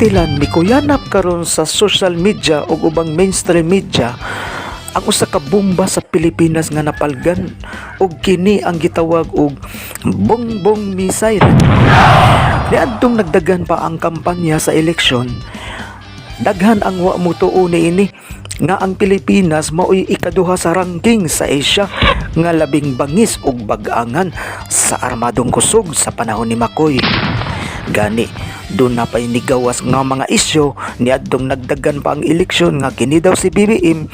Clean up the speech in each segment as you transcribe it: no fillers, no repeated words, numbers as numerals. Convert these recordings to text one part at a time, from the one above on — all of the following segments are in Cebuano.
Kasintilan, mikuyanap karon sa social media ug ubang mainstream media ang usa ka bomba sa Pilipinas nga napalgan ug kini ang gitawag og Bongbong Missile. Niadtong nagdagan pa ang kampanya sa eleksyon, daghan ang wa motuo niini nga ang Pilipinas maoy ikaduha sa ranking sa Asia nga labing bangis ug bag-angan sa armadong kusog sa panahon ni Macoy. Gani, duna pa'y nigawas nga mga isyu niadtong nagdagan pa ang eleksyon nga kini daw si BBM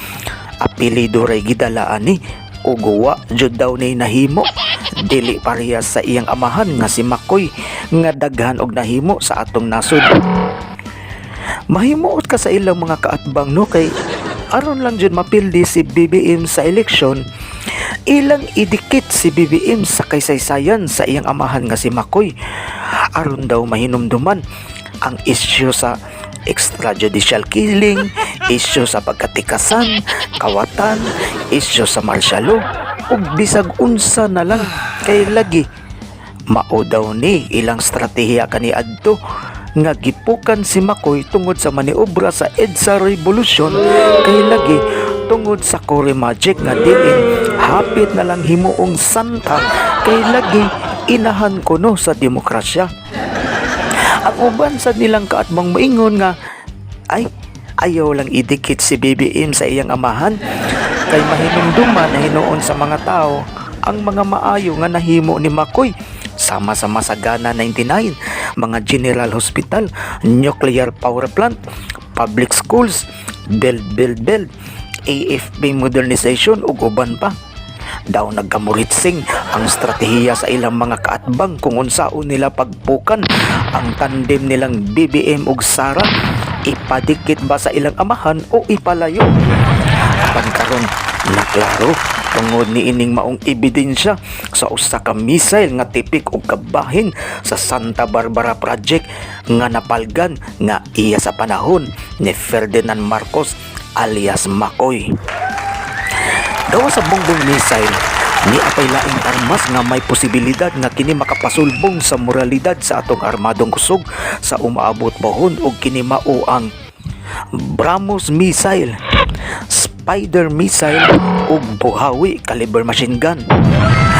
apelido ray gidala ani ug wa jud daw ni nahimo, dili parehas sa iyang amahan nga si Macoy nga daghan og nahimo sa atong nasod. Mahimuot ka sa ilang mga kaatbang, no, kay aron lang jud mapildi si BBM sa eleksyon, ilang idikit si BBM sa kaysaysayan sa iyang amahan nga si Macoy aron daw mahinumduman ang isyu sa extrajudicial killing, isyu sa pagkatikasan, kawatan, isyu sa martial law, ug bisag unsa na lang, kay lagi mao daw ni ilang stratehiya kaniadto nga gipukan si Macoy tungod sa maniobra sa EDSA Revolution, kay lagi tungod sa Cory Magic nga diin hapit na lang himuong santa, kay lagi inahan kuno sa demokrasya. Ang uban sa nilang kaatbang moingon nga ay ayaw lang idikit si BBM sa iyang amahan kay mahinumduman na hinuon sa mga tao ang mga maayo nga nahimo ni Macoy sama sa Masagana 99, mga General Hospital, nuclear power plant, public schools, build, build, build, AFP modernization ug uban pa. Daw nagkamuritsing ang estratehiya sa ilang mga kaatbang kung unsaon nila pagpukan ang tandem nilang BBM ug Sara, ipadikit ba sa ilang amahan o ipalayo. Apan karon naklaro tungod ni ining maong ebidensya sa usa ka missile nga tipik og kabahin sa Santa Barbara Project nga napalgan nga iya sa panahon ni Ferdinand Marcos alias Macoy. Gawa sa Bongbong Missile, ni apay laing armas nga may posibilidad nga kini makapasulbong sa moralidad sa atong armadong kusog sa umaabot pohon og kini mao ang BrahMos Missile, Spider Missile ug Buhawi caliber machine gun.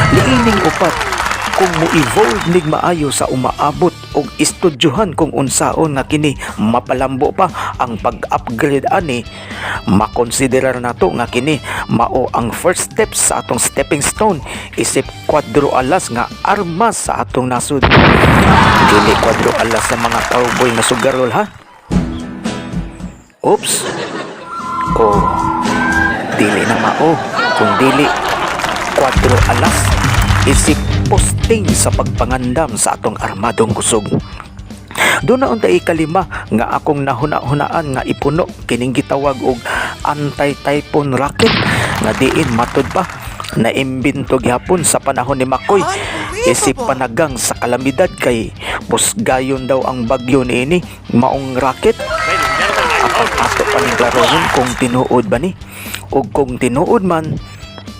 Niining upat, kung mo-evolve nig maayo sa umaabot og estudyuhan kung unsaon nga kini mapalambo pa ang pag-upgrade ani, makonsiderar nato nga kini mao ang first step sa atong stepping stone isip kwadro alas nga armas sa atong nasod. Dili kwadro alas sa mga cowboy nga sugarol, ha. Oops. Oh, dili na mao kung dili kwadro alas isip posting sa pagpangandam sa atong armadong kusog. Duna unta ikalima nga akong nahuna-hunaan nga ipuno, kining gitawag og anti-typhoon rocket nga diin matud pa naimbento gihapon sa panahon ni Macoy isip panagang sa kalamidad kay pusgayon daw ang bagyo niini maong rocket. Apan ato pa ning klarohon kung tinuod ba ni, ug kung tinuod man,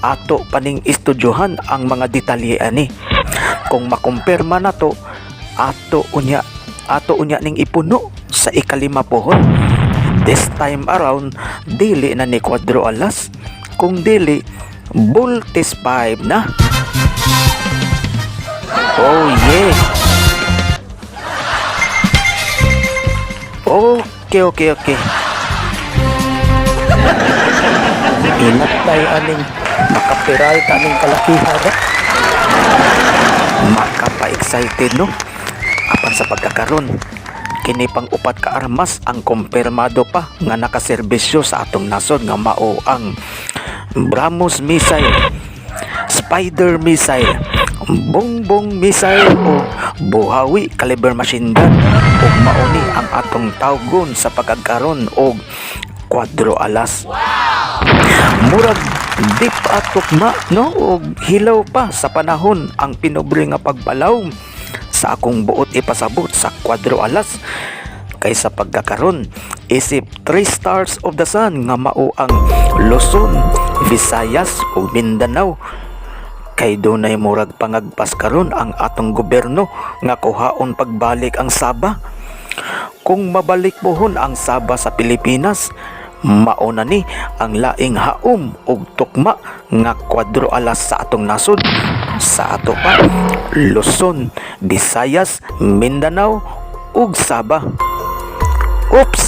ato pa ning estudyuhan ang mga detalye ani. Kung makumpirma nato, ato unya ning ipuno sa ikalima pohon. This time around, dili na ni kwadro alas kung dili Voltes 5 na. Oh yeah. Okay. Inatay aning makapiray aning kalakihan ba? Makapa-excited, no? Apan sa pagkakaron, kini pang upat ka armas ang kumpirmado pa nga nakaserbisyo sa atong nasod nga mao ang BrahMos Missile, Spider Missile, Bongbong Missile o Buhawi caliber machine gun ug mao ni ang atong tawgon sa pagkakaron og kwadro alas. Murag di pa tukma, no, og hilaw pa sa panahon ang pinobre nga pagpalawm sa akong buot ipasabot sa kwadro alas kaysa pagkakaron isip three stars of the sun nga mao ang Luzon, Visayas ug Mindanao, kay dunay murag pangagpas karon ang atong gobyerno nga kuhaon pagbalik ang Saba. Kung mabalik pohon ang Sabah sa Pilipinas, mauna ni ang laing haom ug tukma nga kwadro alas sa atong nasod. Sa ato pa, Luzon, Visayas, Mindanao ug Sabah. Oops!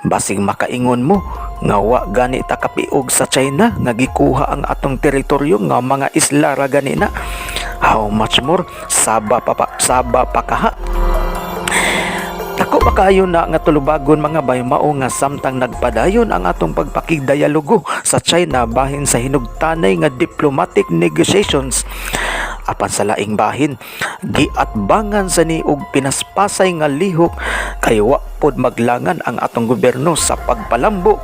Basig makaingon mo nga wa gani ta kapiog sa China nga gikuha ang atong teritoryo nga mga isla ra gani na. How much more Sabah pa, Sabah pa kaha? Dako pa kaayo na nga tulubagon, mga bay, mao nga samtang nagpadayon ang atong pagpakigdialogo sa China bahin sa hinugtanay nga diplomatic negotiations, apan sa laing bahin giatbangan sa ni og pinaspasay nga lihok kay wa pod maglangan ang atong gobyerno sa pagpalambo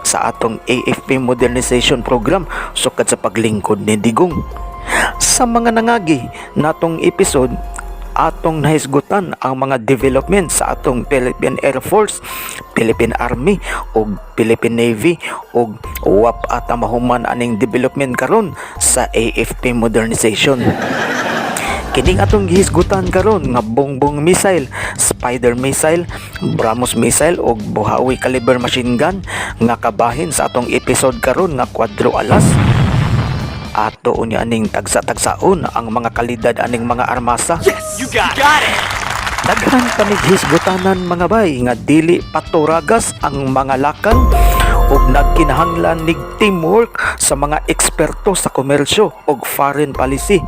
sa atong AFP Modernization Program sukad sa paglingkod ni Digong. Sa mga nangagi natong episode, atong nahisgutan ang mga development sa atong Philippine Air Force, Philippine Army ug Philippine Navy ug wa pa ata mahuman aning development karon sa AFP Modernization. Kining atong gihisgutan karon nga Bongbong missile, Spider missile, BrahMos missile ug Buhawi caliber machine gun nga kabahin sa atong episode karon nga kwadro alas. Ato unya aning tagsa-tagsaon ang mga kalidad aning mga armasa. You got it. Daghan pa mig hisgutanan, mga bay, nga dili paturagas ang mga lakang ug nagkinahanglan nig teamwork sa mga eksperto sa komersyo ug foreign policy.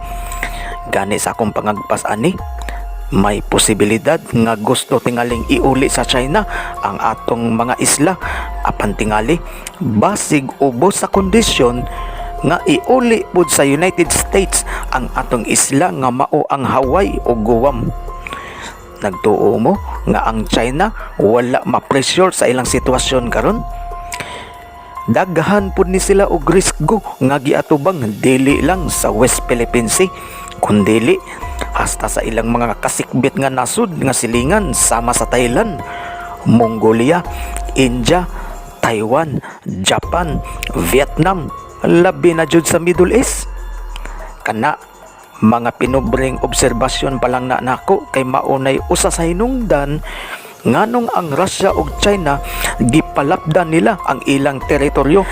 Gani sa akong pangagpas ani, may posibilidad nga gusto tingaling iuli sa China ang atong mga isla, apan tingali basig ubos sa kondisyon nga iuli pud sa United States ang atong isla nga mao ang Hawaii o Guam. Nagtuo mo nga ang China wala ma-pressure sa ilang sitwasyon karon? Daghan pud ni sila og risgo nga giatubang dili lang sa West Philippine Sea kundili hasta sa ilang mga kasikbit nga nasud nga silingan sama sa Thailand, Mongolia, India, Taiwan, Japan, Vietnam, labi na jud sa Middle East. Kana mga pinobreng obserbasyon pa lang na nako kay maunay usa sa hinungdan nganong ang Russia ug China gipalapdan nila ang ilang teritoryo,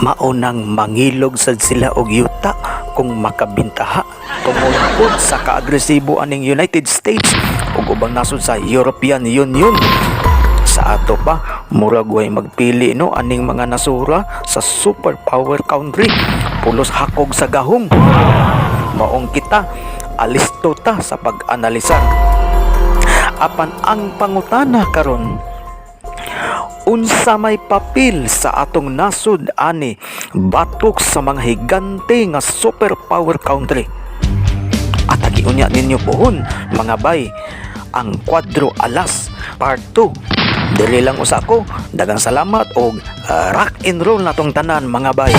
maunang mangilog sad sila og yuta kung makabintaha tungod pod sa kaagresibo aning United States ug ubang nasod sa European Union. Sa ato pa, murag way magpili no aning mga nasura sa superpower country, pulos hakog sa gahom. Maong kita alisto ta sa pag-analisar. Apan ang pangutana karon, unsa may papel sa atong nasod ani batok sa mga higante nga superpower country? At unya ninyo pohon, mga bay, ang Kwadro Alas Part 2. Dili lang usa ko. Daghang salamat og rock and roll natong tanan, mga bay.